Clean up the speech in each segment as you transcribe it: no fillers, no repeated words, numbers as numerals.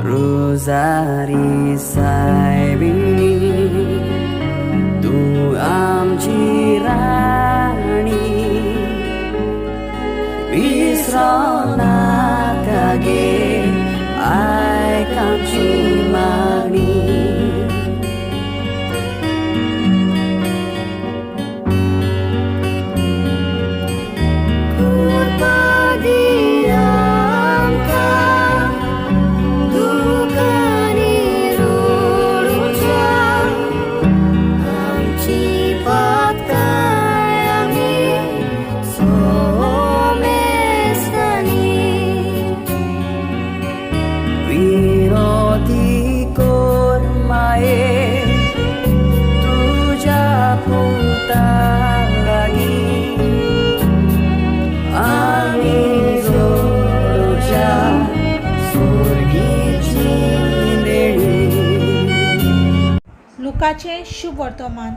रुजारी सायबिणी तूं आमची राणी, विसरों नाका गे, आयक आमची मागणी. कृपा दी आमकां दुकांनी रडुच्या, आमची पातकां आमी सोमेस्तांनी. विनोती कोर माये तुज्या पुता लागीं, आमी जोडच्या सोर्गीची देणी. लुकाचें शुभ वर्तमान.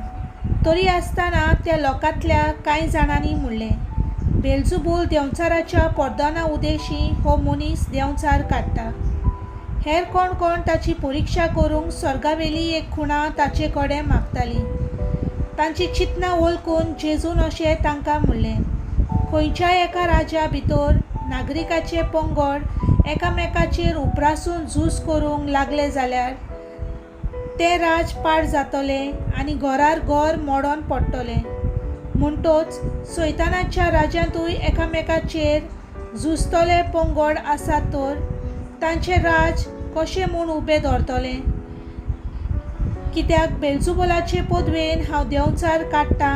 तरी आसतना त्या लोकांतल्या कांय जाणांनी म्हणलें, बेलजुबूल देंवचाराच्या परदाना उदेशीं हो मनीस देंवचार काडटा. हेर कोण कोण ताची परिक्षा करूंक सर्गावेली एक खुणा ताचे कडेन मागतालीं. तांचीं चिंतनां वळखून जेजून अशें तांकां म्हणलें, खंयच्याय एका राजा भितर नागरिकाचे पंगड एकामेकाचेर उप्रासून झूज करूंक लागले जाल्यार तें राज पाड जातलें आनी घरार घर मोडोन पडटलें. म्हणटोच सैतानाच्या राज्यांतूय एकामेकाचेर झुजतले पंगड आसात तर तांचें राज कशें म्हूण उबें दवरतलें? कित्याक बेलजुबोलाचे पदवेन हांव देंवचार काडटां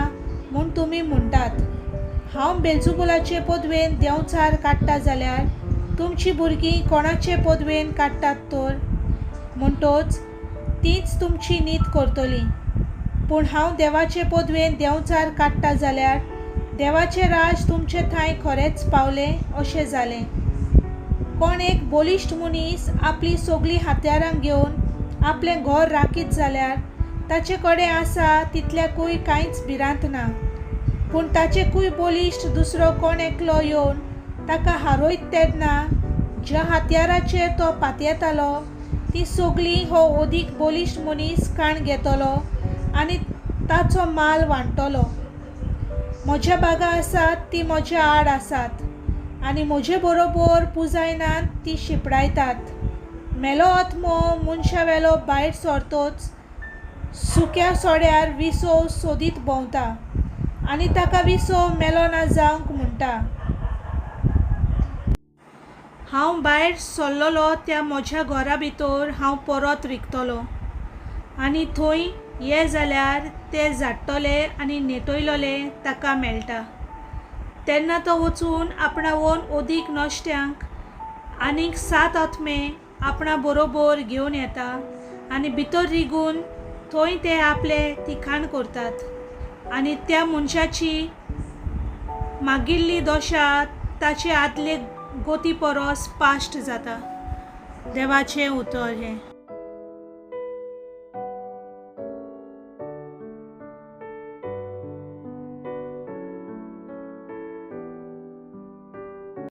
म्हूण तुमी म्हणटात. हांव बेलजुबोलाचे पदवेन देंवचार काडटा जाल्यार तुमचीं भुरगीं कोणाचे पदवेन काडटात तर? म्हणटोच तींच तुमची नीत करतलीं. पूण हांव देवाचे पदवेन देंवचार काडटा जाल्यार देवाचें राज तुमचे थंय खरेंच पावलें अशें जालें. कोण एक बलिश्ट मनीस आपलीं सगळीं हत्यारां घेवन आपलें घर राखीत जाल्यार ताचे कडेन आसा तितल्याकूय कांयच भिरांत ना. पूण ताचेकूय बलिश्ट दुसरो कोण एकलो येवन ताका हारयत तेन्ना ज्या हत्याराचेर तो पातयेतालो तीं सगळीं हो अदीक बलिश्ट मनीस काण घेतलो आनी ताचो माल वांट्टलो. म्हज्या बागा आसात ती म्हज्या आड आसात आनी म्हजे बरोबर पुजायनात ती शिंपडायतात. मेलो आत्मो मनशा वेलो भायर सरतोच सुक्या सोड्यार विसव सोदीत भोंवता आनी ताका विसव मेलो ना जावंक म्हणटा. हांव भायर सरलेलो त्या म्हज्या घरा भितर हांव परत रिगतलो आनी थंय ये जाल्यार ते झाडटले आनी नेटयलोले ताका मेळटा. तेन्ना तो वचून आपणावन अदीक नश्ट्यांक आनीक 7 आत्मे आपणा बरोबर घेवन येता आनी भितर रिगून थंय ते आपले तिखाण करतात आनी त्या मनशाची मागिल्ली दशा ताचे आदले गती परस पाश्ट जाता. देवाचें उतर हें.